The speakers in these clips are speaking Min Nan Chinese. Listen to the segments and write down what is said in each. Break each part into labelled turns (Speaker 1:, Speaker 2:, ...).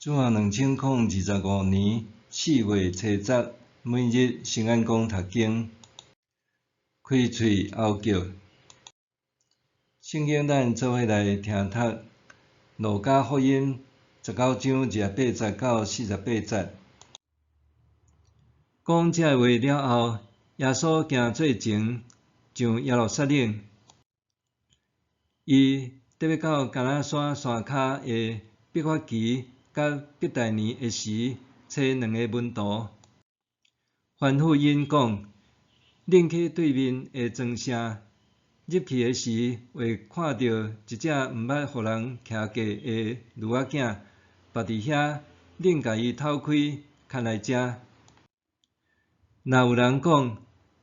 Speaker 1: 主後2025年4月七十，每日聖安公讀經，開喙喉叫。聖經咱做伙來聽讀路加福音19章28節到48節。講這話了後，耶穌行做前上耶路撒冷，伊欲到橄欖山山跤的伯法其佮伯大尼的時，差兩个門徒，吩咐𪜶講：恁去對面的莊城，入去的時，會看著一隻毋捌予人騎過的驢仔囝，縛佇遐，恁共伊透開，牽來遮。若有人講：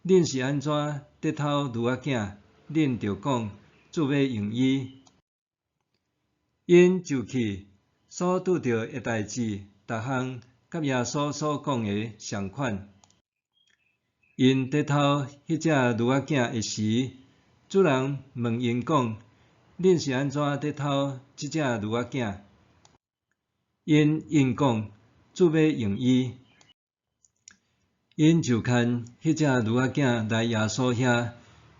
Speaker 1: 恁是按怎得偷驢仔囝？恁就講：主欲用伊。𪜶就去，所拄著的代誌，逐項佮耶穌所講的仝款。𪜶得偷彼隻驢仔囝的時，主人問𪜶講：恁是按怎得偷這隻驢仔囝？𪜶應講：主欲用伊。𪜶就牽彼隻驢仔囝來耶穌遐，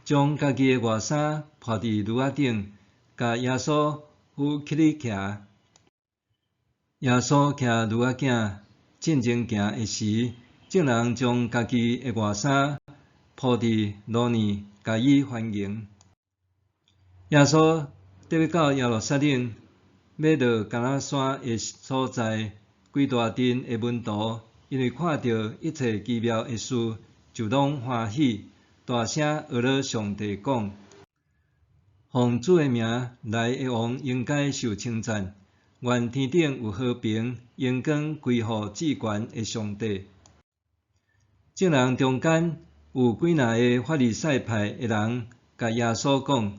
Speaker 1: 將家己的外衫披佇驢仔頂，共耶穌扶起來騎。耶穌騎驢仔囝進前行的時，眾人將家己的外衫鋪佇路爾，共伊歡迎。耶穌欲到耶路撒冷，欲落橄欖山的所在，規大陣的門徒，因為看著一切奇妙的事，就攏歡喜，大聲阿羅上帝講：奉主的名來的王應該受稱讚，願天頂有和平，榮光歸予至懸的上帝。眾人中間有幾若个法利賽派的人，共耶穌講：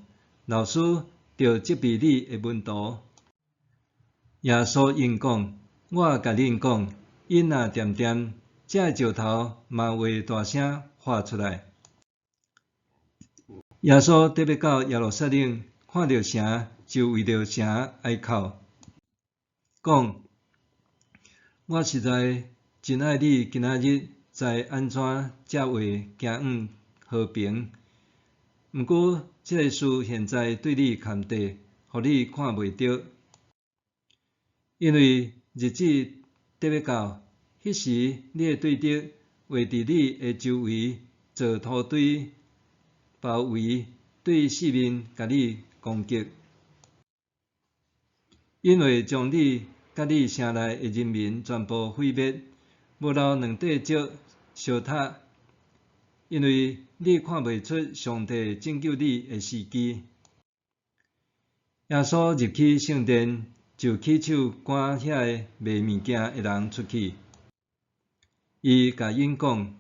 Speaker 1: 老師，著責備你的門徒。耶穌應講：我共恁講，𪜶若恬恬，這石頭嘛會大聲喊出來。耶穌欲到耶路撒冷，看著城，就為著城哀哭，講：我實在真愛你今仔日知按怎才會行往和平。毋過，這个事現在對你崁綴，予你看袂著。因為日子欲到，彼時你的對敵會佇你的周圍造土堆包圍，對四面共你攻擊。𪜶會將你佮你城內的人民全部毀滅，無留兩塊石相疊，因為你看袂出上帝拯救你的時機。耶穌入去聖殿，就起手趕遐个賣物件的人出去。伊共𪜶講：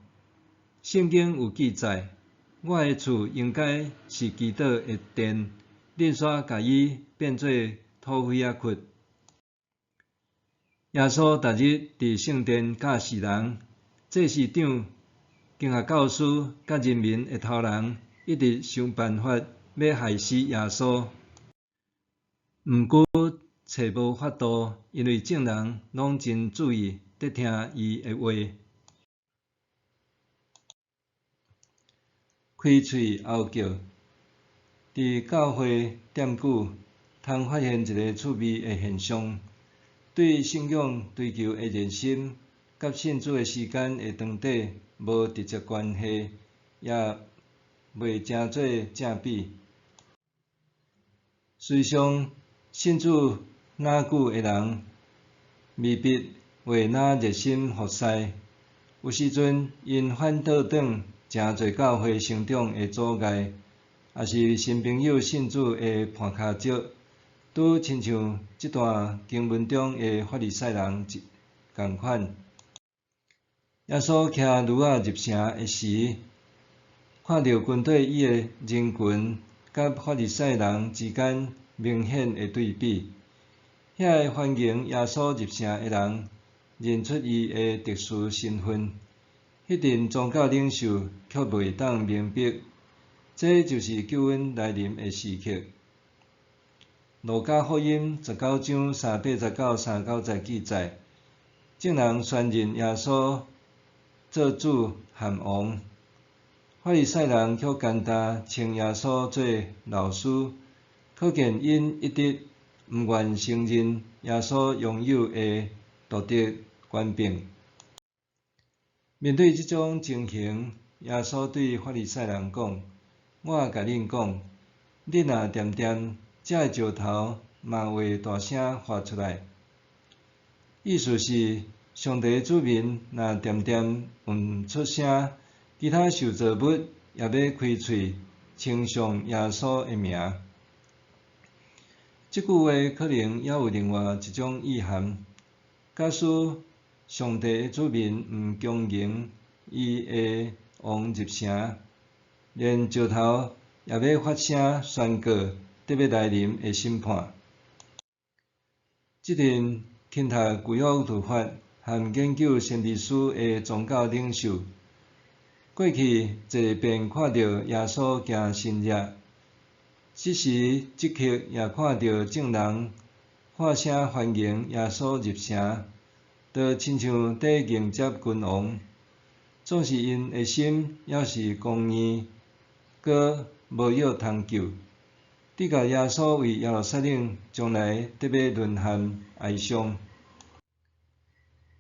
Speaker 1: 聖經有記載，我的厝應該是祈禱的殿，恁煞共伊變做土匪仔窟。耶穌逐日佇聖殿教示人，祭司長、經學教師佮人民的頭人一直想辦法欲害死耶穌，毋過揣無法度，因為眾人攏真注意佇聽伊的話。開喙喉叫，佇教會踮久，通發現一个趣味的現象：對信仰追求的熱心，佮信主的時間的長短無直接關係，也袂成做正比。事實上，信主若久的人，未必會若熱心服侍。有時陣，𪜶反倒轉誠濟教會成長的阻礙，抑是新朋友信主的絆跤石，拄親像這段經文中的法利賽人仝款。耶穌騎驢仔入城的時，看著軍隊伊的人群佮法利賽人之間明顯的對比。遐个歡迎耶穌入城的人，認出伊的特殊身份。彼陣宗教領袖卻袂當明白，這就是救恩來臨的時刻。路加福音19章3八十到39節記載，眾人宣認耶穌做主和王，法利賽人卻簡單稱耶穌做老師，可見𪜶一直毋願承認耶穌擁有的道德權柄。面對這種情形，耶穌對法利賽人講：我共恁講，恁若恬恬，這个石頭嘛會大聲喊出來。意思是，上帝子民若恬恬毋出聲，其他受造物也欲開喙稱頌耶穌的名。這句話可能猶有另外一種意涵。假使上帝的子民毋恭迎伊的王入城，連石頭也欲發聲宣告得欲來臨的審判。這陣勤讀舊約律法和研究先知書的宗教領袖，過去濟遍看著耶穌行神蹟，這時這刻也看著眾人喊聲歡迎耶穌入城，就親像佇迎接君王。總是𪜶的心猶是剛硬，閣無藥通救，直到耶穌為耶路撒冷將來得欲淪陷哀傷。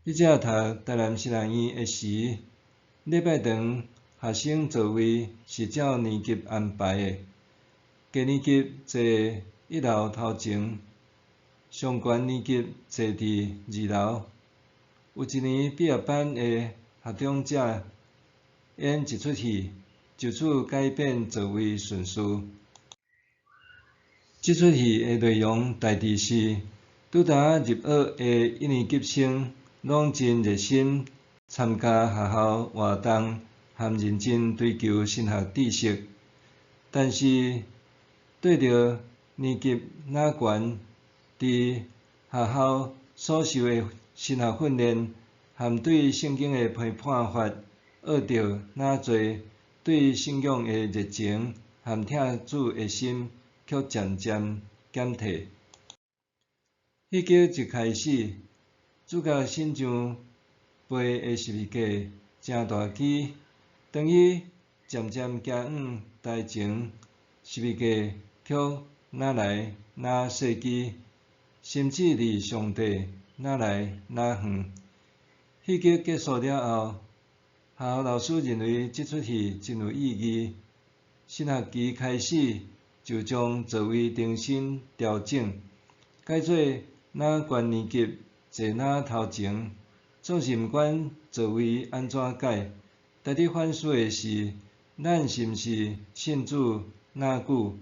Speaker 1: 筆者讀台南神學院的時，禮拜堂學生座位是照年級安排的，低年級坐一樓頭前，上懸年級坐佇二樓。有一年畢業班的學長姐演一齣戲，就此改變座位順序。這齣戲的內容大致是，拄焦入學的一年級生攏真熱心參加學校活動和認真追求神學知識，但是對著年級若懸，佇學校所受的神學訓練和對聖經的批判法學著若濟，對信仰的熱情和疼主的心卻漸漸減退。戲劇一開始，主角身上背的十字架誠大支，當伊漸漸行往台前，十字架卻愈來愈細支，甚至離上帝愈來愈遠。戲劇結束了後，學校老師認為這齣戲真有意義，新學期開始就將座位重新調整，改做若懸年級坐若頭前。總是毋管座位按怎改，值得反思的是，咱是毋是信主若久，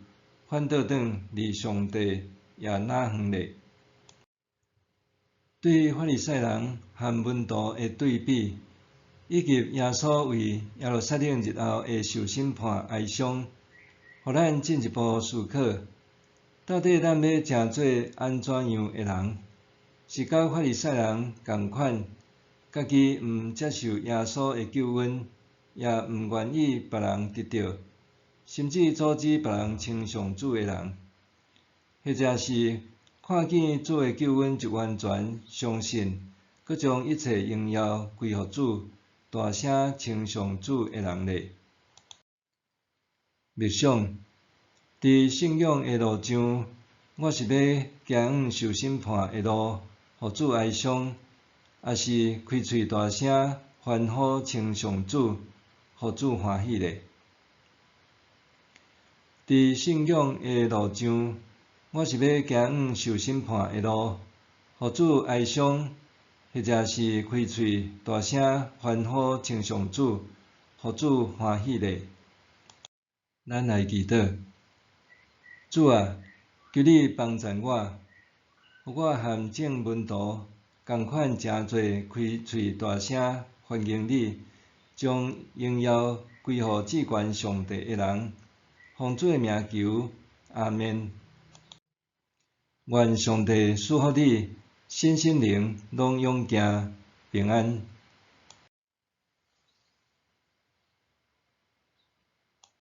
Speaker 1: 反倒轉離上帝也若遠咧？對法利賽人和門徒的對比，以及耶穌為耶路撒冷日後的受審判哀傷，予咱進一步思考：到底咱欲成做按怎樣的人？是佮法利賽人仝款，家己毋接受耶穌的救恩，也毋願意別人得著，甚至阻止別人稱頌主的人，或者是看見主的救恩就完全相信，閣將一切榮耀歸予主，大聲稱頌主的人咧？默想，佇信仰的路上，我是欲行往受審判的路，予主哀傷，抑是開喙大聲歡呼稱頌主，予主歡喜咧？佇信仰的路上，我是欲行往受審判的路，予主哀傷，或者是開喙大聲歡呼稱頌主，予主歡喜咧？咱來祈禱，主啊，求你幫贊我，予我和眾門徒仝款成做開喙大聲歡迎你，將榮耀歸予至懸上帝的人。奉主的名求，阿們。願上帝賜福你，身心靈攏勇健平安。